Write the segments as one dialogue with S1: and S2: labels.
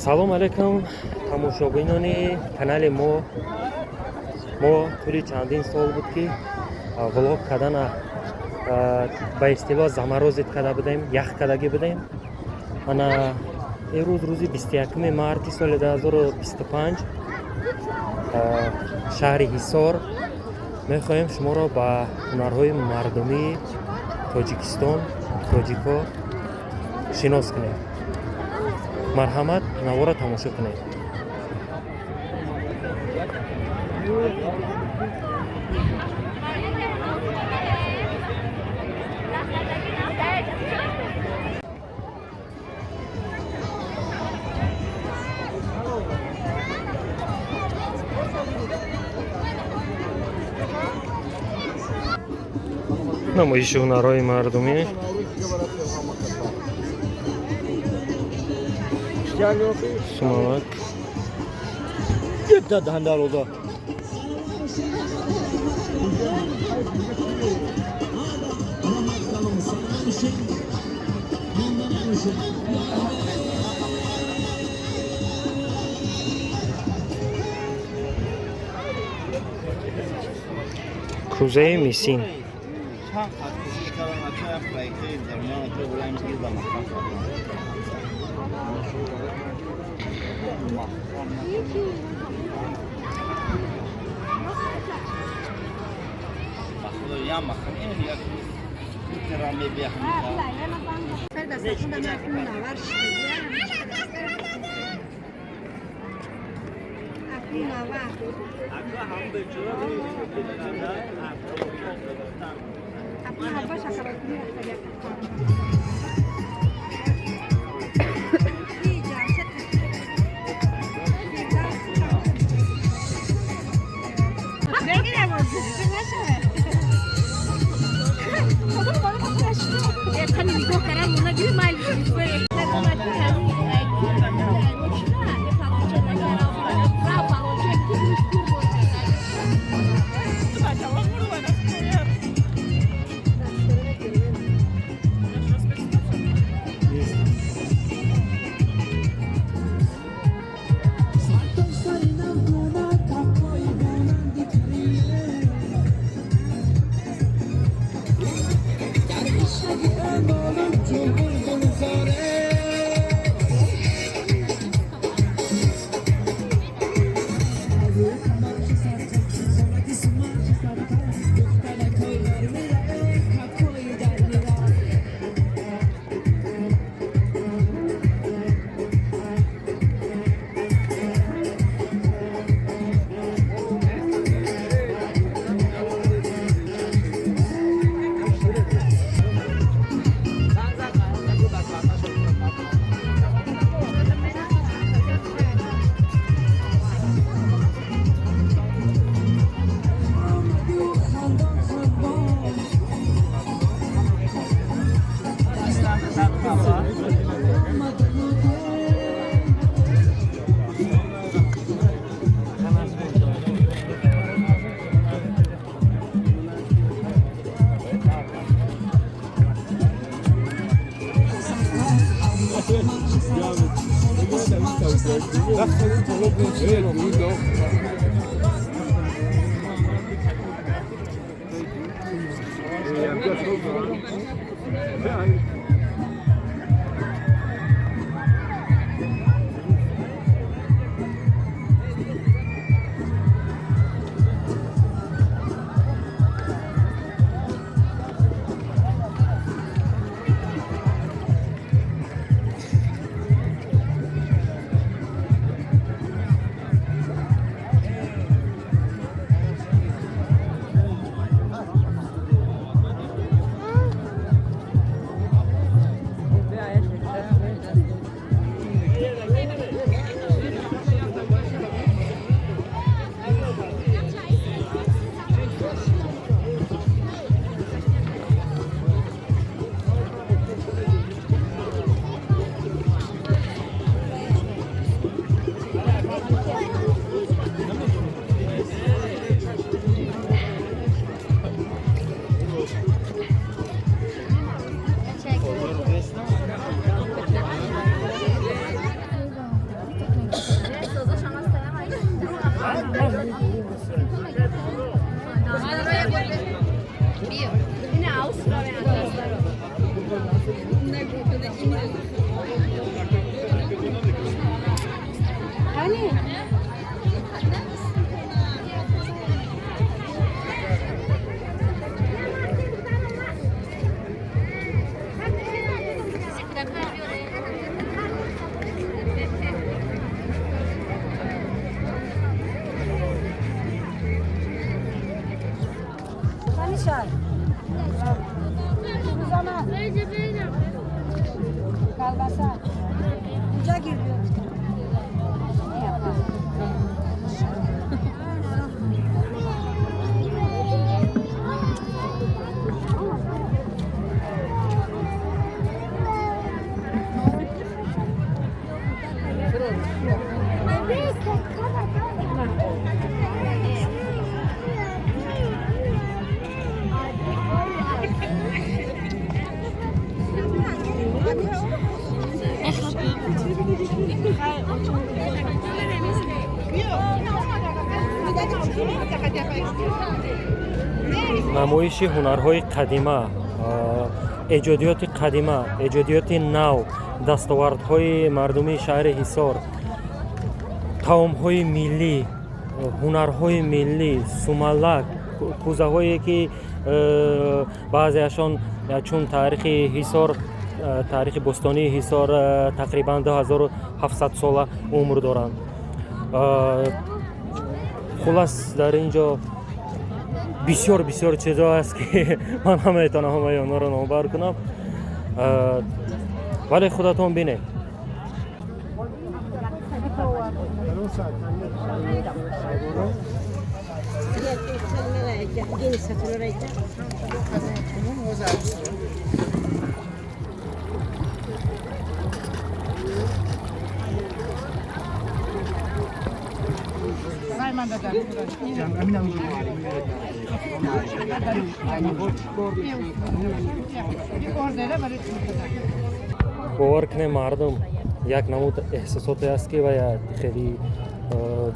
S1: Салом алейкум, тамошобинони канали мо. Мо тӯли чандин сол буд, ки влог кардана ба истилоҳ заморозить карда будем, ях кардагӣ будем. Ана имрӯз, рӯзи 21 марти соли 2025, шаҳри Ҳисор, мехоҳем шуморо ба ҳунарҳои мардумии Тоҷикистон, тоҷико шинос кунем. Марҳамат, навора тамошо кунед. Намоиши ҳунарҳои мардумӣ. Сумалак.
S2: Дароза.
S1: Кӯзаи мисин.
S2: Чанд қат кӯшиш кардам, ача, як проекти дар миёни ту буланд гирдам. Ба худо, ям махан ин як фикра мебиҳам.
S1: Намоиши ҳунарҳои қадима, эҷодиёти қадима, эҷодиёти нав, дастовардҳои мардумии шаҳри Ҳисор, таомҳои миллӣ, ҳунарҳои миллӣ, сумалак, кӯзаҳое ки баъзеашон чун таърихи Ҳисор, таърихи бостонии Ҳисор тақрибан 2700 сола умр доранд. Хулас, дар ин ҷо бисёр бисёр чизо аст, ки ман наметавонам ҳамаи онҳоро номбар кунам, вале худатон бинед. Бовар кунем, мардум, як намуд эҳсосоте аст, ки вая хеле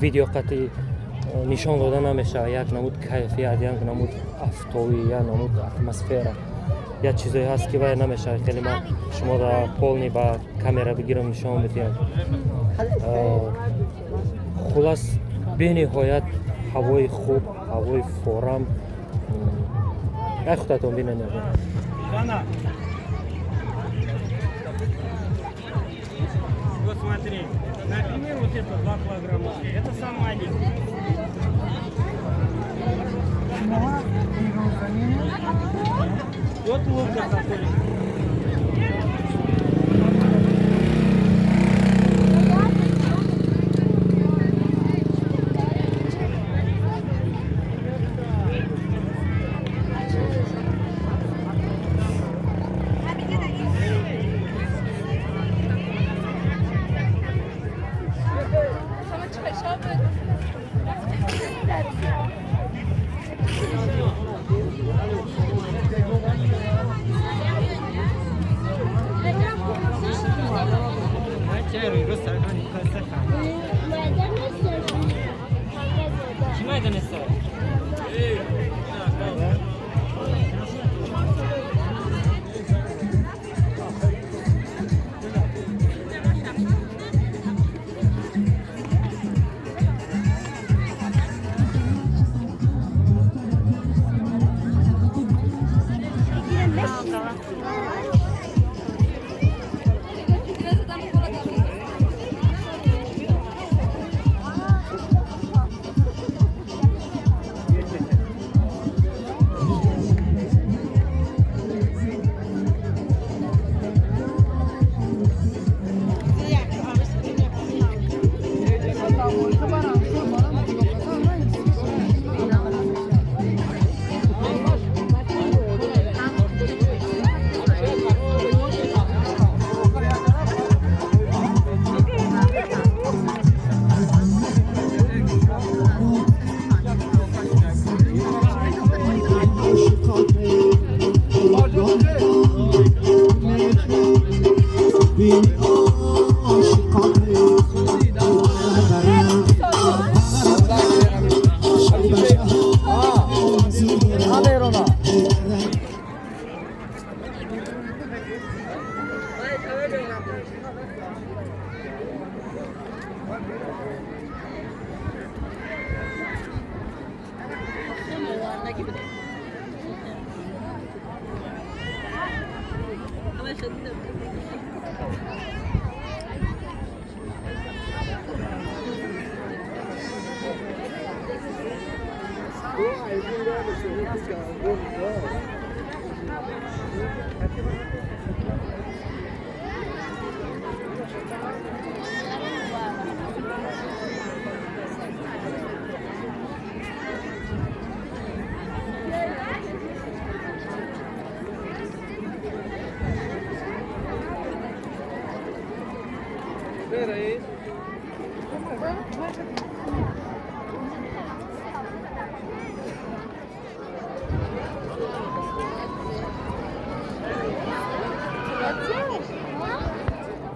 S1: видеоқати нишон дода намешавад. Як намуд кайфият, як намуд афтовӣ, як намуд атмосфера, як чизое ҳаст, ки вая намешавад хеле ман шуморо полный ба камера бигирам, нишон бидиҳам. Хулас, бениҳоят ҳавои хуб, ҳавои форам. Ай, худатон бинед.
S3: Вот смотри, например, вот это 2 килограмма, это самый. Вот лук такой.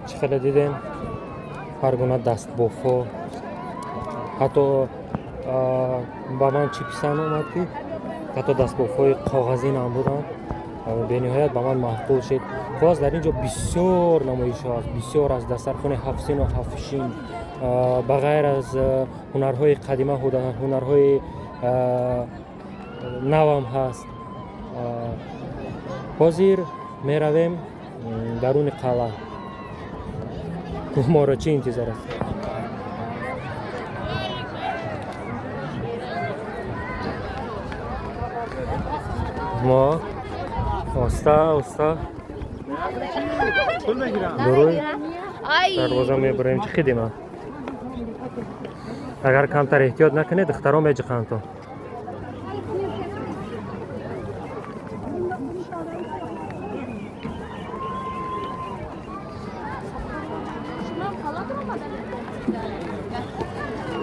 S1: Чӣ хеле дидем, ҳар гуна дастбофҳо. Ҳатто ба ман чӣ писанд омад, ки ҳатто дастбофҳои коғазин ҳам буданд. Бениҳоят ба ман маъқул шуд. Хулос, дар ин ҷо бисёр намоишҳо аст, бисёр аз дастархони ҳафтсину ҳафтшин, ба ғайр аз ҳунарҳои қадима, ҳунарҳои навам ҳаст. Ҳозир меравем даруни қалъа. Моро чӣ интизор аст? Мо оста оста дуруй дарвоза мебурем. Чӣ хидима? Агар камтар эҳтиёт накунед, духтаро меҷиқанд то.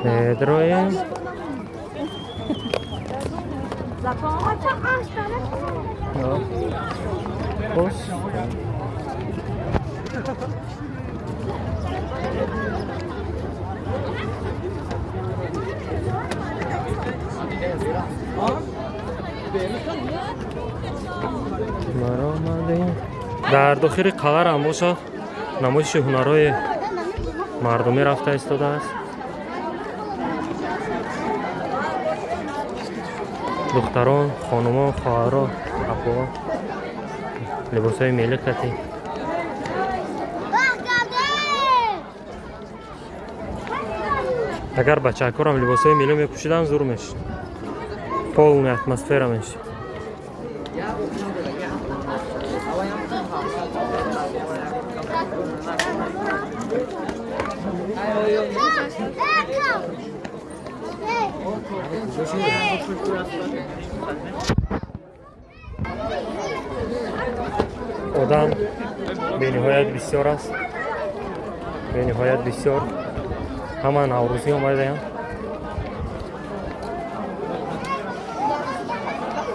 S1: Медроем. Боз баромадем. Дар дохили қалъарам бошад, намоиши ҳунарҳои мардумӣ рафта истодааст. Духтарон, хонумон, хоҳаро, апо либосҳои миллӣ катӣ. Агар бачакорам либосҳои миллӣ мепӯшиданд, зур мешид, полная атмосфера мешид. Одам бениҳоят бисёр аст, бениҳоят бисёр. Ҳама наврӯзӣ омадаям.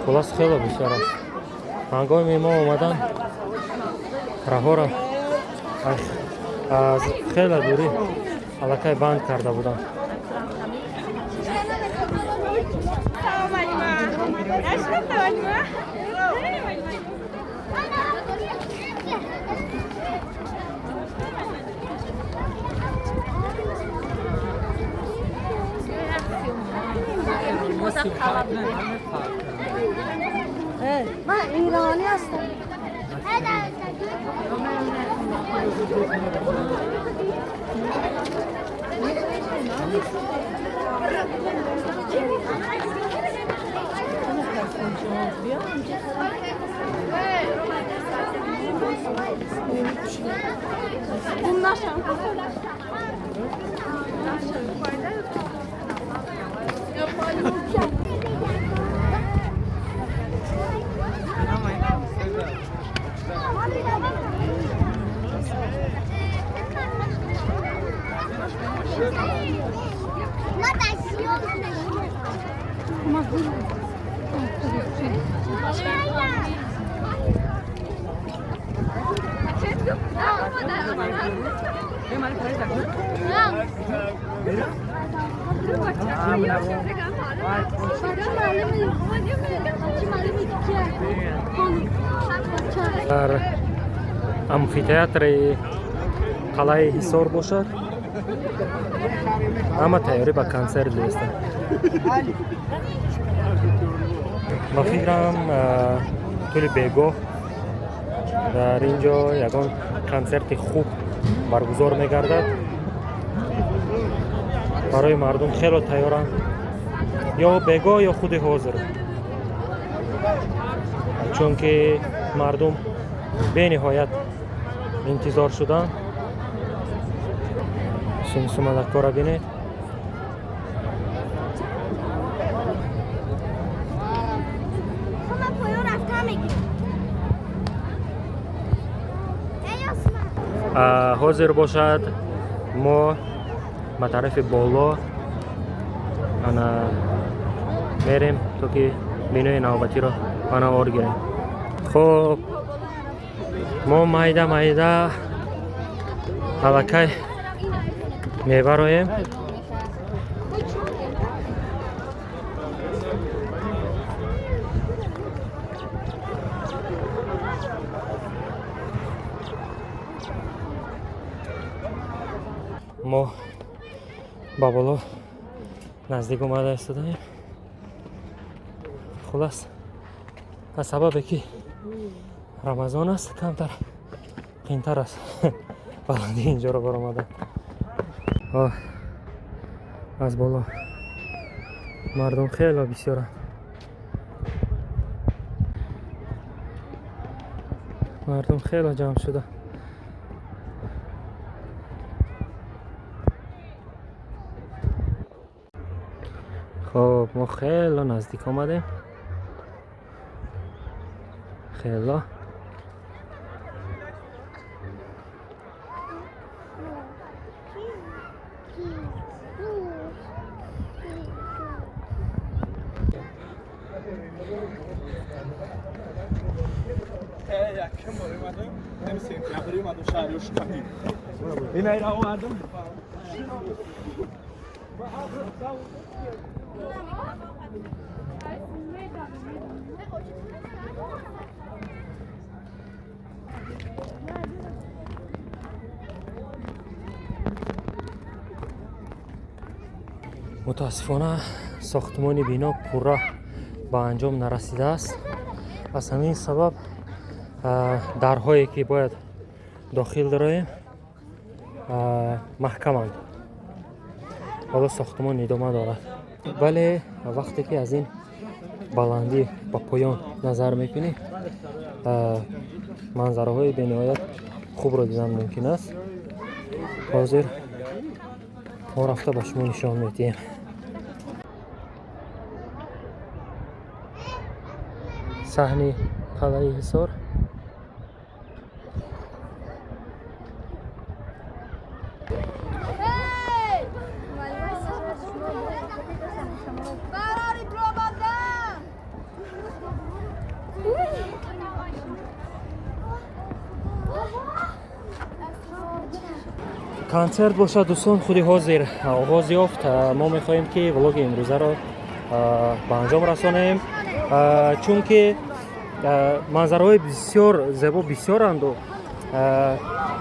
S1: Хулос, хело бисёр аст. Ҳангоми мо омадан, раҳоро аз хеле дурӣ аллакай банд карда буданд.
S4: من ایرانی هستم.
S1: Дар амфитеатри қалъаи Ҳисор бошад, ҳама тайёрӣ ба консерт дидастанд. Ба фикрам, тӯли бегоҳ дар ин ҷо ягон консерти хуб баргузор мегардад. Барои мардум хело тайёранд, ё бегоҳ, ё худи ҳозир, чунки мардум бениҳоят интизор шуданд. Сумсумалаккора бинед. Ҳозир бошад, мо Ба тарафи боло ана мерем, то ки бинои навбатиро ба навор гирем. Хоб, мо майда майда аллакай мебароем. Мо ба боло наздик омада истодаем. Хулас, аз сабабе ки Рамазон аст, камтар қиинтар аст баланди инҷоро баромадан. Аз боло мардум хело бисёранд, мардум хело ҷамъ шуда. Хоб, мо хело наздик омадем, хело.
S5: Яким бор омадам, ҳами сентябри омадам шаҳри Ушкани. Инайра омадам.
S1: Мутаассифона, сохтмони бино пурра ба анҷом нарасидааст. Аз ҳамин сабаб дарҳое ки бояд дохил дароем, маҳкаманд. Ҳоло сохтмон идома дорад, вале вақте ки аз ин баландӣ ба поён назар мекунӣ, манзараҳои бениҳоят хубро дидан мумкин аст. Ҳозир мо рафта ба шумо нишон медиҳем. Саҳни қалъаи Ҳисор.
S4: Барори пробадан!
S1: Консерт бошад, дӯстон, худи ҳозир оғоз ёфт. Мо мехоҳем, ки влоги имрӯзаро ба анҷом расонем, чунки манзараҳои бисёр зебо бисёранду,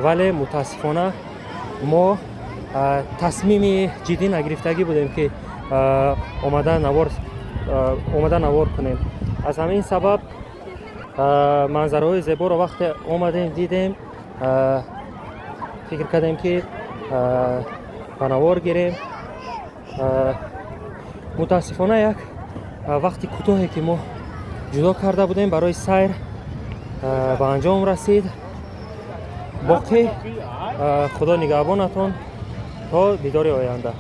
S1: вале мутаассифона мо тасмими ҷиддӣ нагирифтагӣ будем, ки омада навор кунем. Аз ҳамин сабаб манзараҳои зеборо вақте омадем, дидем, фикр кардем, ки ба навор гирем. Мутаассифона, як вақти кӯтоҳе ки мо ҷудо карда будем барои сайр, ба анҷом расид. Боқӣ Худо нигаҳбонатон то дидори оянда.